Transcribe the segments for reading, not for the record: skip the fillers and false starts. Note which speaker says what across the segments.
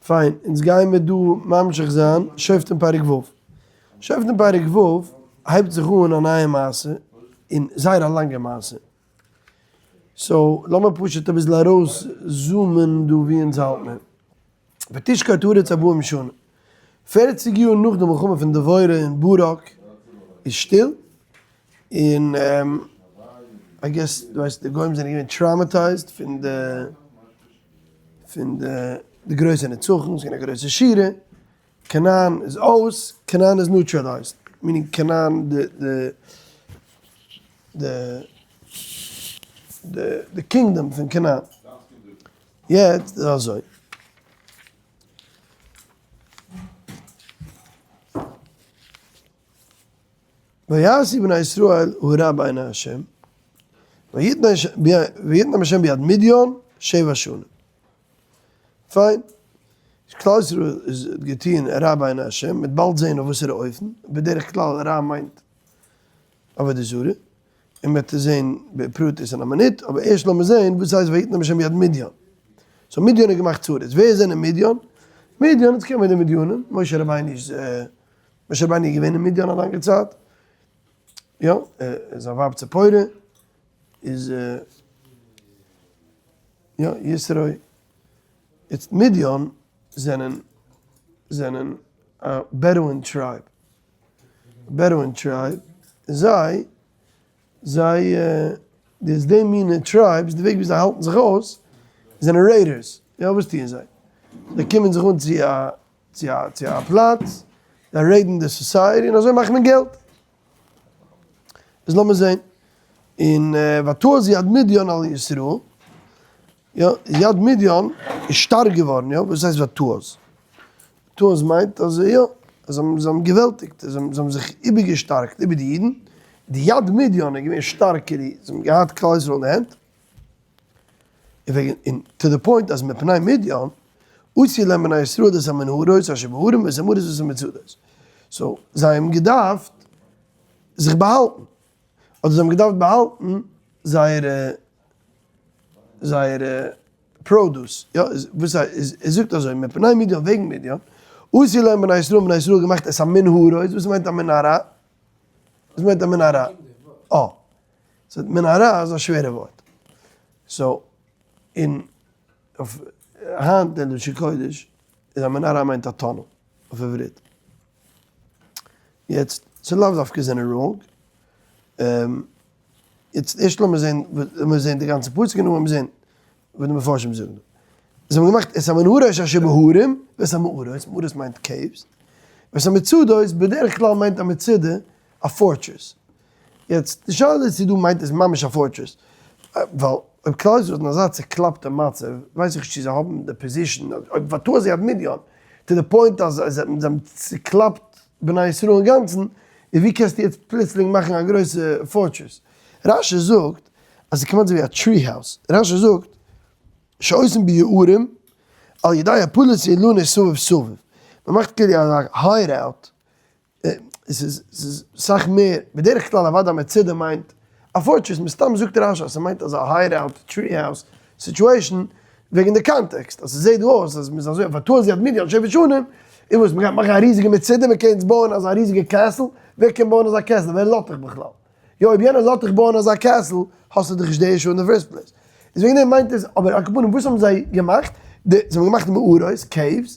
Speaker 1: פיין, אונז גייען מיר דא ממשיך זיין שופטים פרק ו'. שופטים פרק ו' הייבט זיך אן א נייע מעשה, און זייער א לאנגע מעשה. so לאמיר פשוט אביסל ארויס zoom ען דא ווי אונז האלט מיר. ותשקוט הארץ ארבעים שנה. פערציג יאר נאך די מלחמה פון דבורה און ברק איז שטיל, און I guess דו ווייסט די גוים זענען געווען traumatized פון די פון די גרויסע נצחון, ס'איז געווען א גרויסע שירה, כנען איז אויס, כנען איז neutralized, meaning כנען די די די די די kingdom פון כנען. יעצט איז אזוי. ויעשו בני ישראל הרע בעיני ה', ויתנם ה' ביד מדיין שבע שנים. פיין. כלל ישראל איז האט געטון רע בעיני ה', מ'וועט באלד זען אויף וואסערע אופן, בדרך כלל רע מיינט עבודה זרה, און מ'וועט עס זען בפרטיות אין א מינוט, אבער ערשט לאמיר זען וואס הייסט ויתנם ה' ביד מדיין. so מדיין האט געמאכט צרות, ווער זענען מדיין? מדיין, אונז קען מיר די מדינים, משה רבינו איז משה רבינו איז געווען אין מדיין א לאנגע צייט, יא, זיין ווייב ציפורה איז יא יתרו, יעצט מדיין זענען זענען א Bedouin tribe, Bedouin tribe, זיי זיי די די מינע tribes די וועג ווי זיי האלטן זיך אויס זענען raiders, יא וואס טוען זיי? זיי קומען זיך אן צו א צו א צו א פלאץ, זיי raid ן די society און אזוי מאכט מען געלט. איז לאמיר זעהן. און ותעז יד מדיין על ישראל, יא, יד מדיין איז שטארק געווארן, יא, וואס הייסט ותעז? ותעז מיינט אז יא, זיי האבן געוועלטיגט, זיי האבן זיך איבערגעשטארקט איבער די אידן, די יד מדיין איז געווען שטארקער, זיי האבן געהאט כלל ישראל אין די הענט, און וועגן און to the point אז מפני מדיין עשו להם בני ישראל את המנהרות אשר בהרים ואת המערות ואת המצודות. so זיי האבן געדארפט זיך באהאלטן, אדער זיי האבן געדארפט באהאלטן זייערע זייערע produce, יא וואס איז ער זאגט אזוי מפני מדיין וועגן מדיין עשו להם בני ישראל בני ישראל געמאכט את המנהרות, וואס מיינט א מנהרה? וואס מיינט א מנהרה? אה. so מנהרה איז א שווערע ווארט. so אין אויף היינט אין לשון קודש איז א מנהרה מיינט א tunnel אויף עברית. יעצט ס'איז לאו דווקא זענען wrong. יעצט ערשט לאמיר זעהן לאמיר זעהן די גאנצע פסוק און נאכדעם וועלן מיר זעהן וואס די מפרשים זאגן דא. זיי האבן געמאכט את המנהרות אשר בהרים ואת המערות, מערות מיינט caves, ואת המצודות בדרך כלל מיינט א מצודה א fortress. יעצט די שאלה איז צו דא מיינט עס ממש א fortress, ווייל אויב כלל ישראל איז אין אזא צוקלאפטע מצב, ווייס איך נישט צו זיי האבן די position, אויב ותעז יד מדיין, to the point אז זיי האבן צוקלאפט בני ישראל אינגאנצן, איז ווי קענסטו יעצט פלוצלינג מאכן א גרויסע fortress? רש"י זאגט אז ס'איז כמעט אזויווי א tree house, רש"י זאגט שעושים ביערים על ידי הפלת אילנות סביב סביב, מ'מאכט כאילו אזא hideout עס איז ס'איז סאך מער, בדרך כלל אוודאי מצודה מיינט א fortress, מסתם זאגט רש"י אז ס'מיינט אזא hideout tree house situation, וועגן די context, אז ס'זעהט דא אויס אז מ'איז אזוי ותעז יד מדיין שבע שנים, איז וואס מ'גייט מאכן א ריזיגע מצודה, מ'קען יעצט בויען אזא ריזיגע castle, ווער קען בויען אזא castle, ווער לאזט דיך בכלל? יא אויב יענער לאזט דיך בויען אזא castle האסטו דיך נישט די issue אין די first place. איז וועגן דעם מיינט עס, אבער על כל פנים וואס האבן זיי געמאכט? די זיי האבן געמאכט מערות, caves,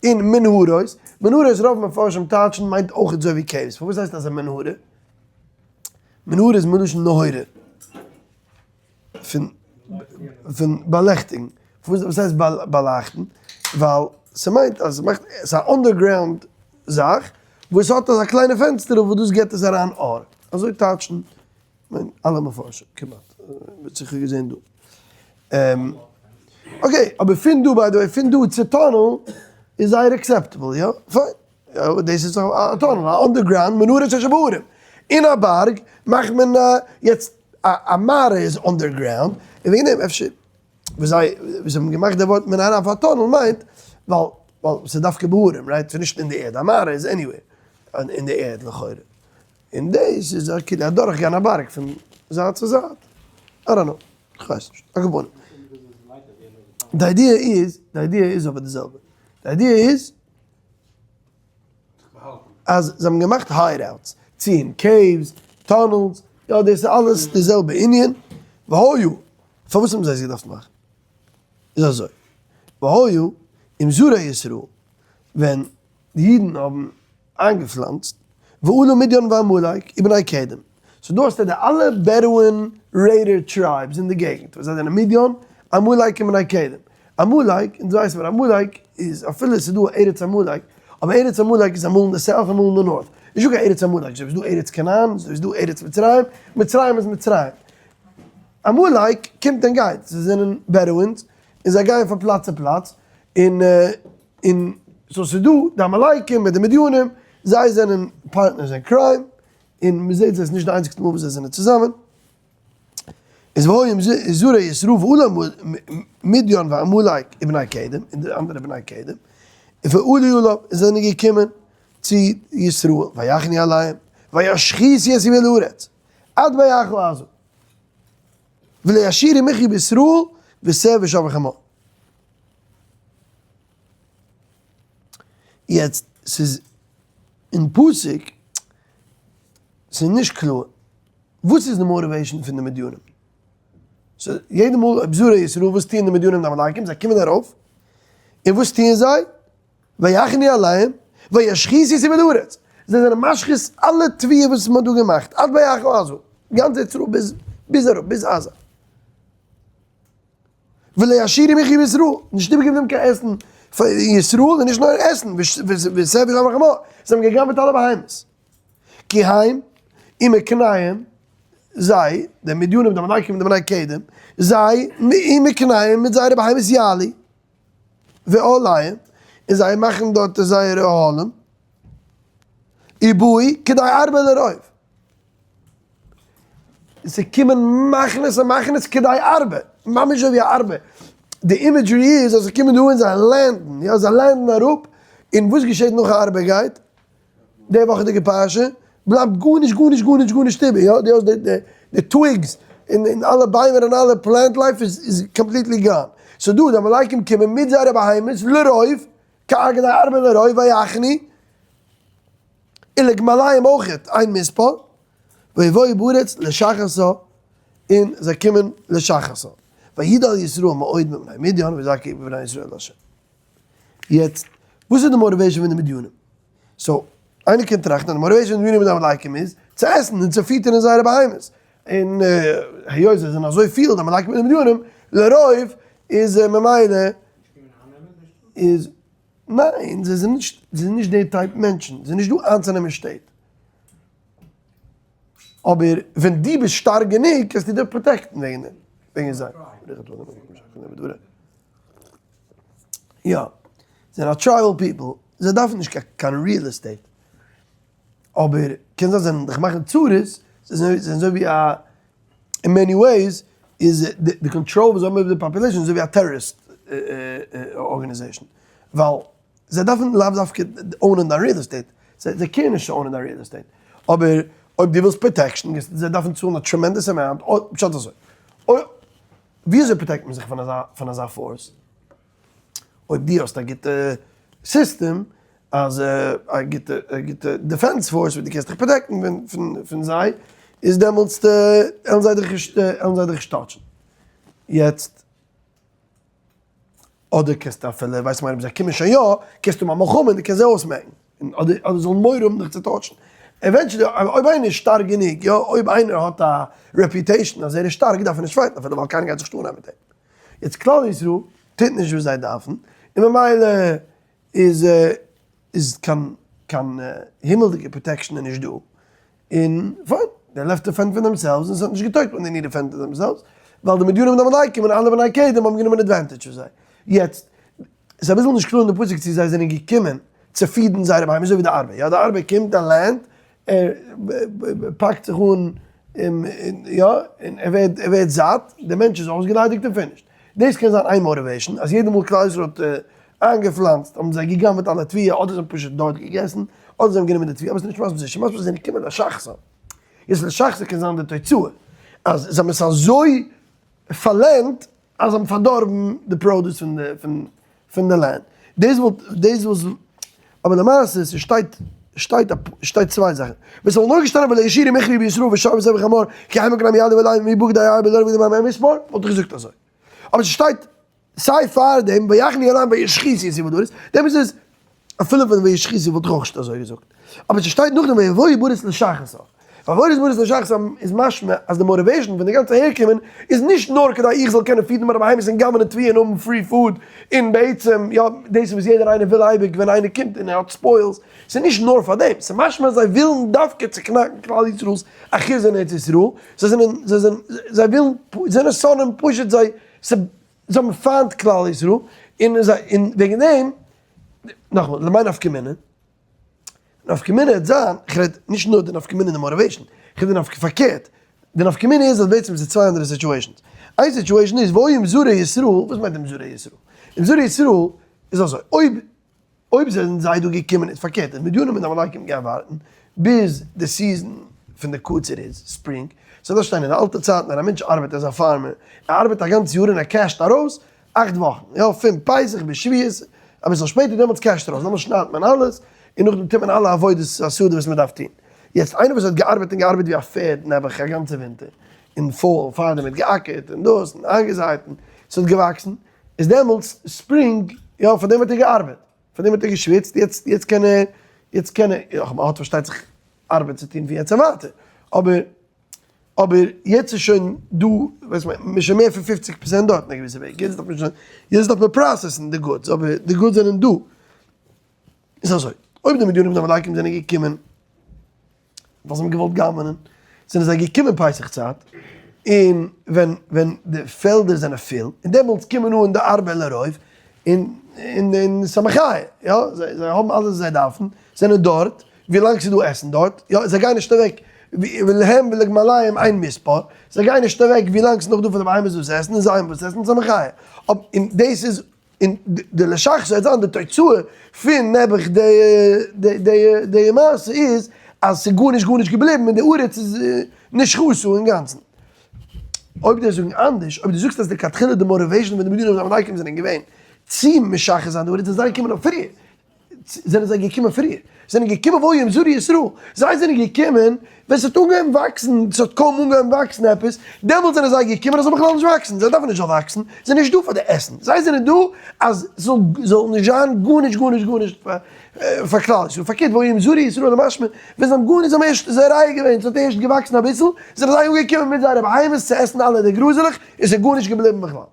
Speaker 1: און מנהרות, מנהרות רוב מפרשים טייטשן מיינט אויך אזוי ווי caves, פארוואס הייסט עס א מנהרה? מנהרה איז מלשון נהורא, פון פון באלעכטיגן, וואס הייסט באלייכטן? ווייל ס'מיינט אז ס'מאכט, ס'איז א underground זאך וואס האט אזא קליינע פענסטערל וואס דאס גיבט עס אריין אור, אזוי טייטשן מיין אלע מפרשים כמעט, וואס איך האב געזען דא. okay, אבער פון דא by the way, פון דא צו tunnel איז זייער acceptable, יא? פיין. דאס איז א tunnel, א underground מנהרות אשר בהרים. אין א בארג מאכט מען א, יעצט א מערה איז underground, און וועגן דעם אפשר וואס זיי וואס האבן געמאכט די ווארט מנהרה פאר tunnel מיינט ווייל ווייל ס'איז דווקא בהרים, right? ס'איז נישט אין די ערד, א מערה איז anyway אין די ערד לכאורה. און דאס איז א כאילו אדורך גיין א בארג פון זייט צו זייט, I don't know, איך ווייס נישט, על כל פנים. די idea איז, די idea איז אבער די זעלבע. די idea איז אז זיי האבן געמאכט hideouts, צו אין caves, tunnels, יא דאס איז אלעס די זעלבע ענין, והיו, פארוואס האבן זיי עס געדארפט מאכן? איז אזוי, והיו עם זרע ישראל, ווען די אידן האבן איינגעפלאנצט, ועלו מדין ועמלק ובני קדם, so דא האסטו די אלע Bedouin raider tribes אין די געגנט, וואס זיי זענען מדין, עמלק און בני קדם. עמלק, אונז ווייסן מיר עמלק איז אפילו עס איז דא ארץ עמלק, אבער ארץ עמלק איז אמאל אין די south אמאל אין די north, נישטא קיין ארץ עמלק, אזוי ווי ס'איז דא ארץ כנען, אזוי ווי ס'איז דא ארץ מצרים, מצרים איז מצרים. עמלק קומט און גייט, זיי זענען Bedouins, און זיי גייען פון פלאץ צו פלאץ, און און so ס'איז דא די עמלקים מיט די מדינים, זיי זענען partners אין crime, און מ'זעט זיי, ס'איז נישט די איינציגסטע מאל וואס זיי זענען צוזאמען. איז והיו עם זרע ישראל ועלו מדין ועמלק ובני קדם, און די אנדערע בני קדם, ועלו עליו, און זענען געקומען צו ישראל, ויחנו עליהם, וישחיתו את יבול הארץ, עד בואכה עזה, ולא ישאירו מחיה בישראל, ושה ושור וחמור. יעצט, ס'איז אין פסוק, ס'איז נישט קלאר, וואס איז די motivation פון די מדינים? so יעדע מאל אויב זרע ישראל וואס טוען די מדינים די עמלקים? זיי קומען ארויף און וואס טוען זיי? ויחנו עליהם וישחיתו את יבול הארץ, זיי זענען משחית אלע תבואה וואס מען האט דא געמאכט עד בואכה עזה, גאנץ ארץ ישראל ביז ביז אראפ ביז עזה. ולא ישאירו מחיה בישראל, נישט איבערגעבליבן קיין עסן פאר ישראל און נישט נאר עסן, ושה ושור וחמור, זיי האבן גע'גנב'עט אלע בהמות. כי הם ומקניהם, זיי, די מדינים, די עמלקים און די בני קדם, זיי, ומקניהם מיט זייערע בהמות יעלו, ואהליהם, און זיי מאכן דארט זייערע אהלים, ובאו כדי ארבה לרוב. ס'קומען מחנות און מחנות כדי ארבה, ממש אזוי ווי א ארבה. די imagery איז אז זיי קומען דא און זיי land ן, יא, זיי land ן אראפ, און וואס געשעט נאך א ארבה גייט? די וואכעדיגע פרשה בלייבט גארנישט גארנישט גארנישט גארנישט איבער, יא דו האסט די די twigs און און אלע ביימער און אלע plant life איז איז completely gone, so דא די עמלקים קומען מיט זייערע בהמות לרוב, כדי ארבה לרוב ויחנו, ולגמליהם אויכעט אין מספר, ויבואו בארץ לשחתה און זיי קומען לשחתה, וידל ישראל מאוד מפני מדיין ויזעקו בני ישראל אל ה'. יעצט, וואס איז די motivation פון די מדינים? so, איינער קען טראכטן אז די motivation פון די מדינים מיט די עמלקים איז צו עסן און צו פיטערן זייערע בהמות, און היות זיי זענען אזוי פיל די עמלקים מיט די מדינים, לרוב איז ממילא איז, ניין, זיי זענען נישט, זיי זענען נישט די type מענטשן, זיי זענען נישט דא איינצונעמען שטעט. אבער ווען דו ביסט שטארק גענוג קענסטו דיך protect ן וועגן דעם, וועגן זיי. יא, זיי זענען א tribal people, זיי דארפן נישט קיין real estate, אבער קען זיין זיי וועלן דיך מאכן צרות, זיי זענען אזוי ווי א, אין many ways איז די קאנטראל וואס זיי האבן איבער די population איז אזוי ווי א terrorist organization, ווייל זיי דארפן לאו דווקא own ען דיין real estate, זיי care ן נישט צו own ען דיין real estate, אבער אויב דו ווילסט protection זיי דארפן צאלן א tremendous amount, פשט אזוי, ווי אזוי protect מען זיך פון אזא פון אזא force? אויב דו האסט א גוטע סיסטעם, אז א גוטע א גוטע defense force וואס דו קענסט דיך protect ן פון פון זיי, איז דעמאלטס עלן זיי דיך נישט עלן זיי דיך נישט touch ן. יעצט אדער קענסטו אפילו, ווייסט מיין אויב זיי קומען שוין יא, קענסטו האבן א מלחמה און דו קענסט זיי אויסמעקן. אדער אדער זאלן מורא האבן דיך צו touch ן. eventually אויב איינער איז שטארק גענוג, יא, אויב איינער האט א reputation אז ער איז שטארק דארף ער נישט fight ן אפילו ווייל קיינער גייט זיך נישט אנהייבן מיט אים. יעצט כלל ישראל טוט נישט וואס זיי דארפן, און ממילא איז איז קיין קיין הימלדיגע protection איז נישט דא, און פיין, they left to fend for themselves, און ס'האט נישט געטויגט ווען they need to fend for themselves, ווייל די מדינים און די עמלקים און אלע בני קדם האבן גענומען advantage פון זיי. יעצט, ס'איז אביסל נישט קלאר אין די פסוק צו זיי זענען געקומען צו feed ן זייערע בהמות אזוי ווי די ארבה, יא די ארבה קומט די land, ער פאקט זיך אן און יא און ער ווערט ער ווערט זאט, די מענטש איז אויסגעליידיגט און finished. דאס קען זיין איין motivation, אז יעדע מאל כלל ישראל האט איינגעפלאנצט האבן זיי גע'גנב'עט אלע תבואה, אדער זיי האבן פשוט דארט געגעסן, אדער זיי האבן גענומען די תבואה, אבער ס'איז נישט מסביר, ס'איז מסביר זיי זענען געקומען לשחתה. יעצט לשחתה קען זיין די תוצאה אז זיי האבן עס אזוי פארלענדט אז זיי האבן פארדארבן די produce פון די פון די land. דאס וואלט, דאס וואס, אבער למעשה ס'שטייט, שטייט א, שטייט צוויי זאכן. ווען ס'וואלט נאר געשטאנען ולא ישירו מכרי בישראל ושאר וסבר חמור כי הם מקנאים יעלו עליהם מי בוגד היה בדור ודור מה מספר, וואלט איך געזאגט אזוי. אבער ס'שטייט סיי פארדעם ויחנו עליהם וישחיתו את יבדות, דעמאלטס איז אפילו ווען וישחיתו וואלט איך אויך נישט אזוי געזאגט. אבער ס'שטייט נאכדעם ויבואו בארץ לשחת. ויבואו בארץ לשחת איז משמע אז די motivation פון די גאנצע אהערקומען איז נישט נאר כדי איך זאל קענען פידן מיינע בהמות און גנב'נען תבואה און האבן free food און בעצם יא דאס איז וואס יעדער איינער וויל אייביג ווען איינער קומט און ער האט spoils, ס'איז נישט נאר פאר דעם, ס'איז משמע אז זיי ווילן דווקא צוקנאקן כלל ישראל'ס אחיזה אין ארץ ישראל, זיי זענען זיי זענען זיי ווילן זענען שונאים פשוט זיי זיי האבן פיינט כלל ישראל און זיי און וועגן דעם נאכאמאל למאי נפקא מינה? נפקא מינה וועט זיין, איך רעד נישט נאר די נפקא מינה אין די motivation, איך רעד די נפקא פארקערט, די נפקא מינה איז אז בעצם ס'איז צוויי אנדערע situations, איין situation איז והיו עם זרע ישראל, וואס מיינט עם זרע ישראל? עם זרע ישראל איז אזוי, אויב אויב זענען זיי דא געקומען איז פארקערט, די מדינים מיט די עמלקים גייען ווארטן ביז די season פון די קציר איז, spring, ס'זאל דאך שטיין אין די אלטע צייטן ווען א מענטש ארבעט ער איז א farmer, ער ארבעט א גאנץ יאר און ער cash ט ארויס אכט וואכן, יא, פון פסח ביז שבועות, אביסל שפעטער דעמאלטס cash ט ער אויס, דעמאלטס שניידט מען אלעס, און נאכדעם טוט מען אלע עבודות השדה וואס מען דארף טון. יעצט איינער וואס האט געארבעט און געארבעט ווי א פערד נעבעך א גאנצע ווינטער, און fall פארדעם האט געאקערט און דאס און איינגעזייט און ס'האט געוואקסן, איז דעמאלטס spring, יא, פאר דעם האט ער געארבעט, פאר דעם האט ער געשוויצט, יעצט יעצט קען ער, יעצט קען ער, יא, מען האט פארשטייט זיך ארבעט צו טון פון יעצט און ווייטער, אבער אבער יעצט איז שוין דא, ווייסט מען, מ'איז שוין מער פון פופציג פראצענט דארט אין א געוויסע וועג, יעצט דארף מען שוין, יעצט דארף מען process ן די goods, אבער די goods זענען דא. איז אזוי, אויב די מדינים און עמלקים זענען געקומען ווייל זיי האבן געוואלט גנב'נען, זענען זיי געקומען פסח צייט, און ווען ווען די פעלדער זענען פול, און דעמאלטס קומען אן די ארבה לרוב, און און און ס'איז א מחיה, יא, זיי זיי האבן אלעס וואס זיי דארפן, זענען דארט, ווילאנג ס'איז דא עסן דארט, יא, זיי גייען נישט אוועק, ולהם ולגמליהם אין מספר, זיי גייען נישט אוועק ווילאנג ס'איז נאך דא פאר די בהמות וואס עסן און זיי האבן וואס עסן, ס'איז א מחיה. און דאס איז, און די לשחת וועט זיין די תוצאה פון נעבעך די די די די מעשה איז אז ס'איז גארנישט גארנישט געבליבן און די ארץ איז נשחתה אינגאנצן. אויב דו זאגן אנדערש, אויב דו זאגסט אז לכתחילה די motivation פון די מדינים און עמלקים זענען געווען צו משחת זיין די ארץ, זענען זיי געקומען אויף פריער, זענען זיי געקומען פריער, זענען געקומען והיו עם זרע ישראל, זיי זענען געקומען ווען ס'האט אנגעהויבן וואקסן, ס'האט קוים אנגעהויבן וואקסן עפעס, דעמאלטס זענען זיי געקומען אז ס'זאל בכלל נישט וואקסן, זיי דארפן נישט זאל וואקסן, זיי זענען נישט דא פאר די עסן, זיי זענען דא אז ס'זאל זאל נישט זיין גארנישט גארנישט גארנישט פאר כלל ישראל, פארקערט והיו עם זרע ישראל למשמע, ווען זיי האבן גארנישט, זיי האבן ערשט זורע געווען, ס'האט ערשט געוואקסן אביסל, זענען זיי אנגעקומען מיט זייערע בהמות צו עסן אלע די גראזעלעך, און ס'איז גארנישט געבליבן בכלל.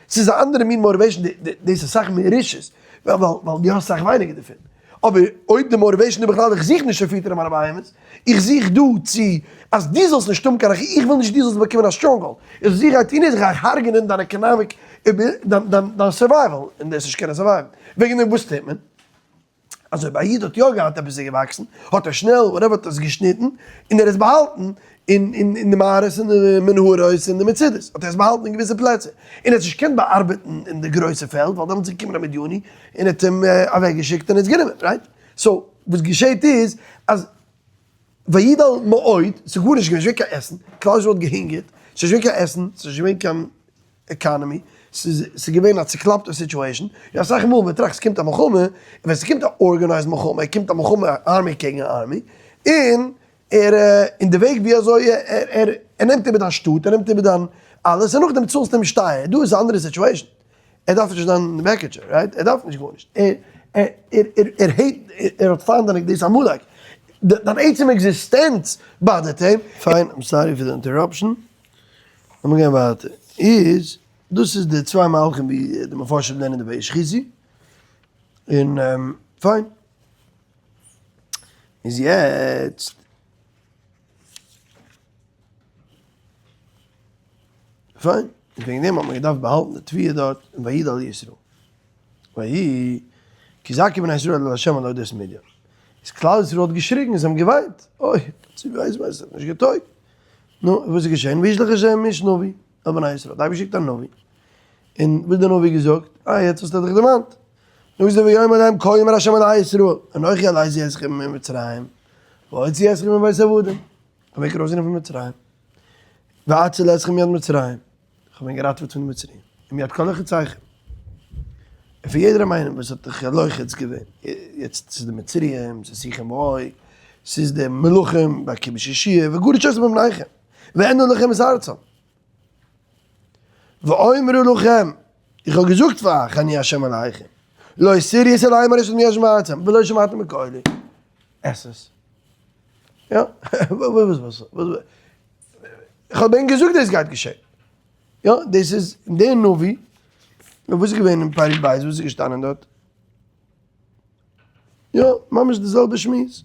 Speaker 1: ס'איז א אנדערע מין motivation, דאס איז אסאך מער רשעות, ווייל דו האסט אסאך ווייניגער דערפון. אבער אויב די motivation איז בכלל איך זוך נישט צו פיטערן מיינע בהמות, איך זוך דא צו אז דו זאלסט נישט האבן קיין איך וויל נישט דו זאלסט באקומען א stronghold, איך זוך גיי טון איז איך גיי הרג'נען דיין economic דיין survival, און דו וועסט נישט קענען survive ן. וועגן דעם וואס טוט מען? אז אויב א איד האט יא געהאט עפעס איז געוואקסן, האט ער שנעל whatever האט עס געשניטן, און ער איז באהאלטן אין אין די מערות און די מנהרות און די מצודות, האט ער עס באהאלטן אין געוויסע פלעצער, און ער האט נישט געקענט באארבעטן אין די גרויסע פעלד, ווייל דעמאלטס איז געקומען א מדיני און האט אים אוועקגעשיקט און עס גענומען, right? So וואס געשעט איז אז וידל מאוד, ס'איז גארנישט געווען, נישט געווען קיין עסן, כלל ישראל האט געהונגערט, ס'איז נישט געווען קיין עסן, ס'איז נישט געווען קיין economy, ס'איז געווען א צוקלאפטע situation, און אסאך מאל מען טראכט ס'קומט א מלחמה, און ווען ס'קומט א organized מלחמה, קומט א מלחמה army קעגן army, און ער, און די וועג ווי אזוי ער, ער, ער נעמט איבער דיין שטאט, ער נעמט איבער דיין אלעס, און נאכדעם צאלסטו אים שטייער, דא איז א אנדערע situation, ער דארף נישט דיין בעקעטשע, right? ער דארף נישט גארנישט, ער, ער, ער, ער hate, ער האט פיינט דיין דאס עמלק, דיין עצם עקזיסטענץ bother ט אים. פיין, I'm sorry פאר די interruption. לאמיר גיין ווייטער. איז דאס איז די צוויי מהלכים ווי די מפרשים לערנען די וישחיתו. און פיין. איז יעצט. פיין. איז וועגן דעם האט מען געדארפט באהאלטן די תבואה דארט און וידל ישראל. ויהי כי זעקו בני ישראל אל ה' על אודות מדין. איז כלל ישראל האט געשריגן און זיי האבן געוויינט. אוי, צו ווייס ווייס האט נישט געטויגט. נו, וואס איז געשען? וישלח השם איש נביא אל בני ישראל, האט אייבערשטער געשיקט א נביא, און וואס האט דער נביא געזאגט? אה, יעצט האסטו דיך דערמאנט. נו, איז דער ויאמר להם כה אמר השם אלהי ישראל, אנכי העליתי אתכם ממצרים, ואוציא אתכם מבית עבדים, איך האב ענק ארויסגענומען פון מצרים, ואציל אתכם מיד מצרים, איך האב ענק געראטעוועט פון די מצריים, ומיד כל לחיציכם. און פון יעדער איינעם וואס האט דיך לוחץ געווען, יעצט ס'איז די מצריים, ס'איז סיחון ועוג, ס'איז די מלכים ביי כיבוש יהושע, וגרש אותם מפניכם, ואתנה לכם את ארצם. ואומרה לכם, איך האב געזאגט פאר אייך, אני ה' אלהיכם, לא תראו את אלהיהם הרשעים היושבים בארצם, ולא שמעתם בקולי. עס עס. יא, וואס וואס וואס. איך האב ענק געזאגט דאס גייט געשען. יא, דאס איז דער נביא, וואס איז געווען אין פרק ב', וואס איז געשטאנען דארט? יא, ממש די זעלבע שמועס.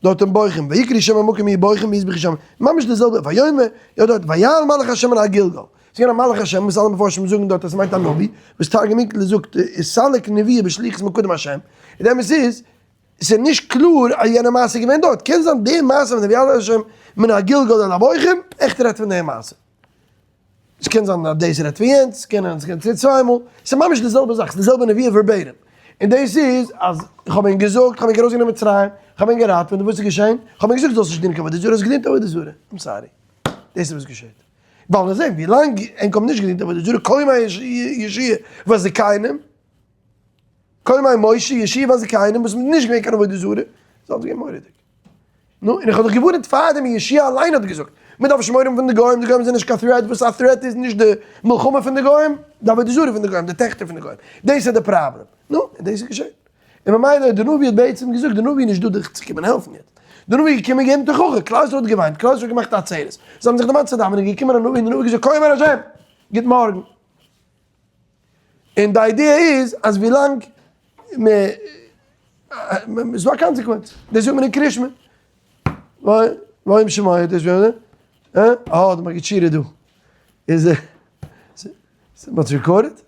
Speaker 1: דארט אין בוכים, ויקראו שם המקום ההוא בוכים ויזבחו שם, ממש די זעלבע, ויאמר, יא דארט, ויעל מלאך השם אל הגלגל. ס'איז געווען א מלאך השם, וואס אלע מפרשים זאגן דארט אז ס'מיינט א נביא, וואס תרגום אונקלוס זאגט, סליק נביא בשליחות מקדם השם. און די אמת איז, ס'איז נישט קלאר אז יענע מעשה איז געווען דארט, קען זיין די מעשה פון ויעל השם מן הגלגל אל הבוכים, עכט רעדט פון די מעשה. עס קען זיין אז דאס רעדט פון יענץ, קען זיין עס קען צו צוויי מאל, ס'איז ממש די זעלבע זאך, ס'איז די זעלבע נבואה verbatim. און דאס איז אז איך האב אים געזאגט, איך האב אים ארויסגענומען מצרים, איך האב אים געראטעוועט, און וואס איז געשען? איך האב אים געזאגט זאלסט נישט דינען קיין עבודה זרה, האסט געדינט עבודה זרה, I'm sorry. דאס איז וואס געשעט. ווייל מיר זעען ווי לאנג ענק האבן נישט געדינט עבודה זרה, כל ימי יהושע וזקנים, כל ימי משה יהושע וזקנים וואס איז נישט געווען קיין עבודה זרה, איז אלס געווען מורא'דיג. נו, און איך האב דיך געווארנט פארדעם און יהושע אליין האט געזאגט, מען דארף נישט מורא האבן פון די גוים, די גוים זענען נישט קיין threat, וואס א threat איז נישט די מלחמה פון די גוים, די עבודה זרה פון די גוים, די טעכטער פון די גוים, דאס איז די פראבלעם. נו, און דאס איז געשען. און ממילא די נביא האט בעצם געזאגט, די נביא איז נישט דא דיך צו קומען העלפן יעצט. די נביא איז געקומען געבן תוכחה, כלל ישראל האט געוויינט, כלל ישראל האט געמאכט עצרת, זיי האבן זיך דערמאנט צו דאווענען, איז געקומען א נביא און די נביא האט געזאגט, כה אמר השם, גוט מארגן. און די idea איז אז ווילאנג מען איז דא א consequence, דאס זאגט מען אין קרישמע, וואוים שמוע דאס ווען אה אה די מגיד שיעור איז דא, איז מ'האט עס recorded?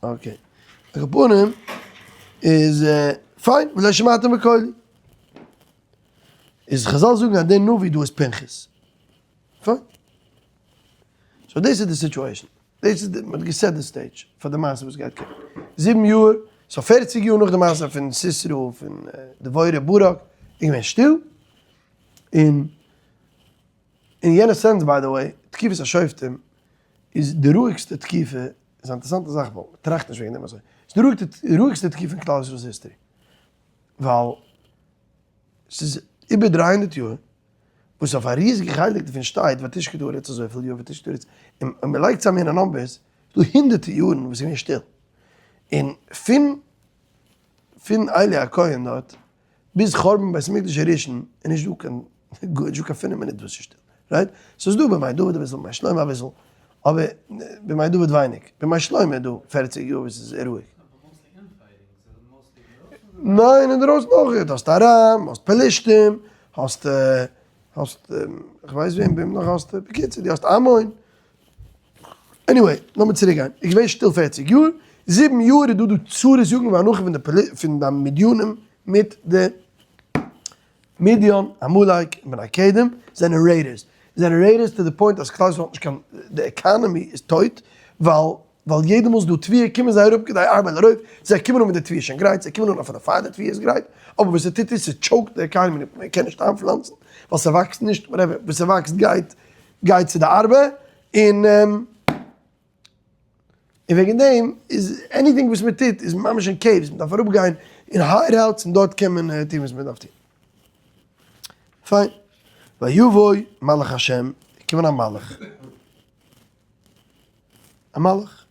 Speaker 1: Okay, על כל פנים איז פיין, ולא שמעתם בקולי, איז חזל זאגן אז דער נביא דא איז פנחס. פיין. so דאס איז די situation. דאס איז די, מ'האט גע set די stage פאר די מעשה וואס גייט קומען. 7 יאר, so 40 יאר נאך די מעשה פון סיסרא, פון דבורה ברק, איז געווען שטיל. און אין יענע sense by the way, תקופת השופטים איז די רואיגסטע תקופה, איז א אינטערעסאנטע זאך ווייל מ'טראכט נישט וועגן דעם אזוי. ס'איז די רואיגסטע תקופה אין כלל ישראל'ס history. ווייל ס'איז איבער 300 יאר וואס אויף א ריזיגע חלק דערפון שטייט ותשקוט הארץ אזויפיל יאר ותשקוט הארץ, און אויב מען לייגט צוזאם יענע numbers איז דא הונדערטער יארן וואס איז געווען שטיל, און פון פון עלי הכהן דארט ביז חורבן בית המקדש הראשון איז נישט דא קיין נישט דא קיין פינף מינוט וואס איז שטיל, right? ס'איז דא בימי דוד אביסל בימי שלמה אביסל, אבער בימי דוד ווייניג, בימי שלמה איז דא 40 יאר וואס איז רואיג. ניין אינדערויסן אויך, האסט ארם, האסט פלישתים, האסט האסט כ'ווייס וועם וועם נאך האסטו, בקיצור דו האסט עמון, anyway לאמיר צוריק גיין, איז געווען שטיל 40 יאר, 7 יאר איז דא דא צרות יגון ואנחה פון די פון די מדינים מיט די מדיין, עמלק, און בני קדם זענען raiders, זענען raiders to the point אז כלל ישראל האט נישט קיין, די economy איז טויט, ווייל ווייל יעדע מאל ס'איז דא תבואה קומען זיי אראפ כדי ארבעט ארויף, זיי קומען אן מיט די תבואה שוין גרייט, זיי קומען אן אפילו פאר די תבואה איז גרייט, אבער וואס ס'טוט איז ס' choke ט די economy, מען קען נישט איינפלאנצן ווייל ס'וואקסט נישט, whatever, וואס ס'וואקסט גייט גייט צו די ארבה, און און וועגן דעם איז anything וואס מען טוט איז ממש אין caves, מען דארף אראפגיין אין hideouts און דארט קען מען טון וואס מען דארף טון. פיין. ויבוא מלאך השם, געקומען א מלאך. א מלאך.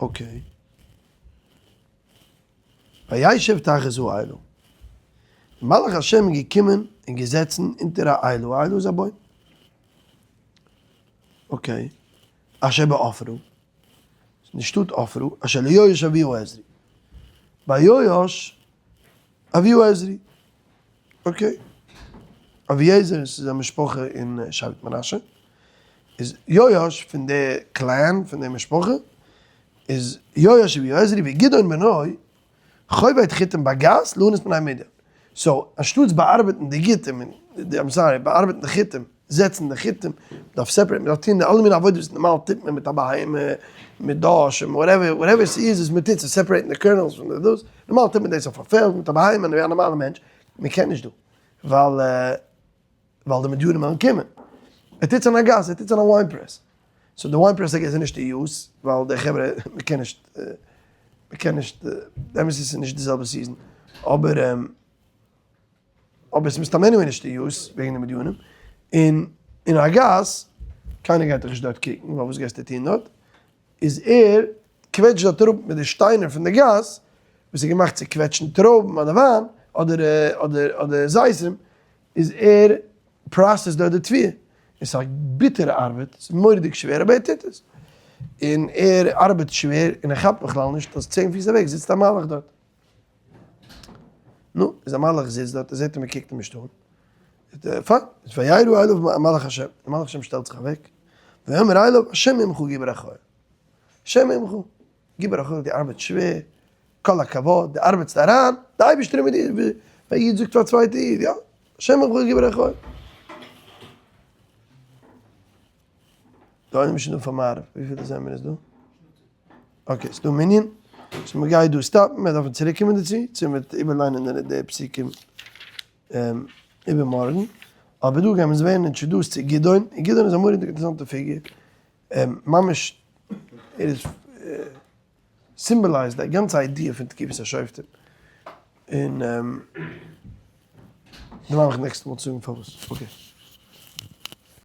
Speaker 1: Okay. וישב תחת האלה. מלאך השם איז געקומען און געזעצן אונטער א אלה, א אלה איז א בוים. Okay. אשר בעפרה. אין די שטאט עפרה, אשר ליואש אבי העזרי. ביי יואש אבי העזרי. Okay. אביעזר איז א משפחה אין שבט מנשה. איז יואש פון די clan, פון די משפחה, איז יואש אבי העזרי וגדעון בנו חובט חיטים בגת לענות בני מדין. so, אנשטאטס באארבעטן די גיטים, I'm sorry, באארבעטן די חיטים, זעצן די חיטים, מ'דארף separate ן, מ'דארף טון די אלע מיני עבודות וואס נארמאל טוט מען מיט א בהמה, מיט דש, און whatever, whatever ס'איז וואס מ'טוט צו separate ן די kernels פון די דאס, נארמאל טוט מען דאס אויף א פעלד מיט א בהמה ווי א נארמאלע מענטש, מ'קען נישט דא, ווייל ווייל די מדינים וועלן קומען. ער טוט עס אין א גת, ער טוט עס אין א wine press. So די wine press איז נישט אין use, ווייל די חברה, מ'קען נישט, מ'קען נישט, די אמת איז ס'איז נישט די זעלבע season, אבער אבער ס'איז מסתם anyway נישט אין use וועגן די מדינים, און אין א גאס, קיינער גייט דאך נישט דארט קוקן, ווייל וואס גייסטו טון דארט, איז ער קוועטשט דארט אראפ מיט די שטיינער פון די גאס, וואס איז געמאכט צו קוועטשן טרויבן אדער וויין, אדער אדער אדער זיתים, איז ער process דארט די תבואה, עס איז א ביטערע ארבעט, עס איז מורא'דיג שווער אבער ער טוט עס, און ער ארבעט שווער און ער כאפט בכלל נישט אז 10 פיס אוועק זיצט א מלאך דארט. נו, איז א מלאך זיצט דארט, ער זעט אים ער קוקט אים נישט אן, פיין, איז וירא אליו מלאך השם, דער מלאך השם שטעלט זיך אוועק, ויאמר אליו השם עמך גיבור החיל, השם עמך, גיבור החיל, דו ארבעטסט שווער, כל הכבוד, דו ארבעטסט אריין, די אייבערשטער איז מיט דיר, ווי א איד זאגט פאר א צווייטע איד, יא, השם עמך גיבור החיל. די עולם איז שוין דא פאר מעריב, וויפיל איז זעמיר איז דא? Okay, ס'דא מנין, so מ'גייט דא stop ן, מיר דארפן צוריק קומען דערצו, צו מ'וועט איבערליינען די פסוקים איבערמארגן, אבער דא גייען מיר ווערן introduced צו גדעון, און גדעון איז א מורא'דיג אינטערעסאנטע פיגור, ממש ער איז symbolized די גאנצע idea פון תקופת השופטים, און דערנאך next מאל צו זאגן פארוואס, okay.